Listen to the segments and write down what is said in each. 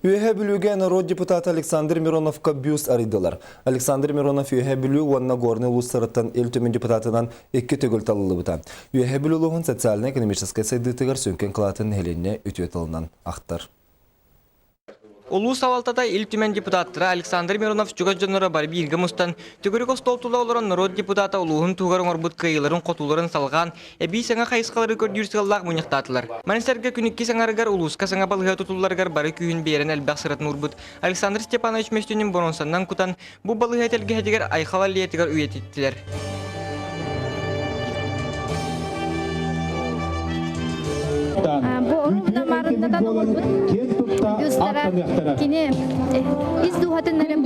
Үөһээ Бүлүүгэ норуот депутата Александр Мироновка бюст арыйдылар. Александр Миронов Үөһээ Бүлүү уонна Горнай улуустарыттан Ил Түмэн депутатынан икки төгүл талыллыбыта. Үөһээ Бүлүү улууһун социальнай-экономическай сайдыытыгар сүҥкэн кылаатын нэһилиэнньэ үтүө тылынан ахтар. Улуус салалтата Ил Түмэн депутаттара Александр Миронов чугас дьонноро бары бииргэ мустан, төгүрүк остуол тула олорон норуот депутата улууһун туһугар оҥорбут кыайыыларын-хотууларын салҕаан, эбии саҥа хайысхалары көрдүүр сыаллаах мунньахтаатылар. Маны сэргэ күн иккис аҥарыгар улууска саҥа балыыһа тутулларыгар бары күүһүн биэрэн элбэх сыратын уурбут Александр Степанович мөстүнүн боруонсаннан кутан, бу балыыһа тэлгэһэтигэр Айхал аллеятыгар үйэтиттилэр. Бу оруобуна маарыннатан оҥорбут бюстара кини ис дууһатын эрэ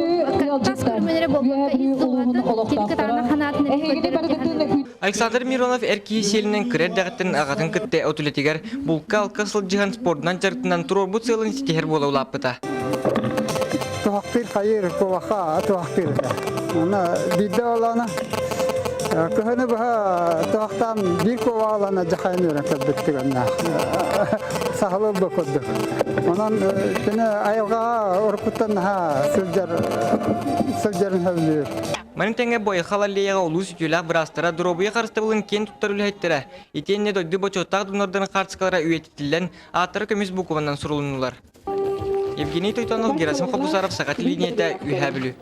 тас көрүҥүн эрэ буолбакка ис дууһатын кини кытаанах санаатын эрэ көрдөрөр. Александр Миронов эр киһи сиэлинэн кыра эрдэҕиттэн аҕатын кытта от үлэтигэр булка-алка сылдьыһан спордунан дьарыктанан туруорбут сыалын ситиһэр буола улааппыта. Туһахтыыр хайыыр куобахха туһахтыыр этэ. Уонна биирдэ олоона кыһыны быһа туһахтаан биир куобаҕы ылан дьахайан үөрэн кэлбит түгэннээх. Сахалыы да курдук. Онон кини айылҕаҕа уруккуттан наһаа сылдьар сылдьарын сөбүлүүр. Маны тэҥэ Байхал аллеяҕа улуус үтүөлээх быраастара, доруобуйа харыстабылын киэн туттар үлэһиттэрэ, итиэннэ дойду бочуоттаах донордарын хаартыскалара үйэтитиллэн, ааттара көмүс буукубанан сурулуннулар. Евгений Тойтонов, Герасим Хобусаров, Саха телевидениетэ, Үөһээ Бүлүү.